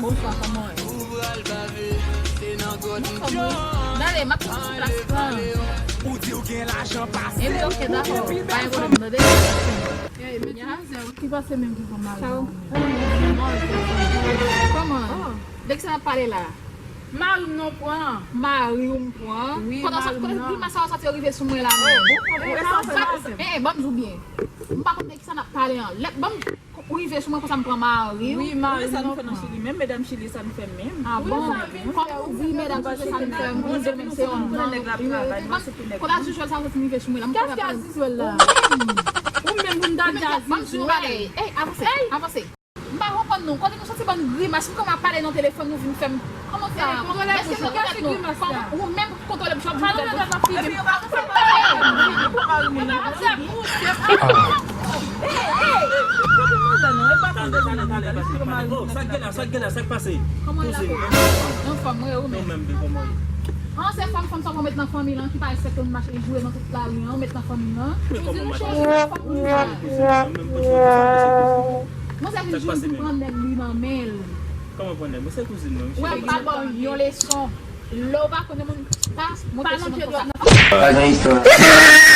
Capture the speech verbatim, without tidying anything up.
Bonswa, kòman w ye? Tande, m ap sou plas lan. Epi, ok, dakò. Pa gen pwoblèm, tande. Ki pase menm ki pran mari? Kòman? De ki sa n ap pale la? Mari m nan pran. Mari w m pran? Wi, mari m nan. Kote grimas sa yo soti yo rive sou mwen la menm? Eh, ban m di w byen. M pa konn de ki sa n ap pale an. Lè, ban m Ou rive sou mwen konsa m pran mari w. Wi, mari m nan pran. Wi, sa nou fè nan Chili menm, medam Chili, sa nou fè menm. Ah bon? Kòm ou di medam Chili sa nou fè menm, se menm se yon mari. Kote Azizwèl sa soti rive sou mwen la? Kiyès ki Azizwèl la? Ou menm pou m ta di Azizwèl. Ey, avanse, avanse. M pa konprann non. Kote nou soti bann grimas, m kòman ap pale nan telefòn, nou vin fè m Kòman sa? Èske nou konnet nou? Kòman ou menm pou kontwole bouch ou ap di nou tèt bouch? Sa k gen la, sa k gen la, sa k pase? Kòman e la? Anfòm, wi, ou menm? An, se fanm, fanm sa w met nan fanmi lan ki pa respekte w, mache joure nan tout lari an, ou met nan fanmi lan. Kouzin ou cheri. Mwen se vin jis pou pran nèg li nan men l. Kòman pran nèg? Mwen se kouzin mwen, wi. Wè, m pral ba w yon leson. Lè w pa konn yon moun, pa monte sou moun konsa. Pa gen istwa.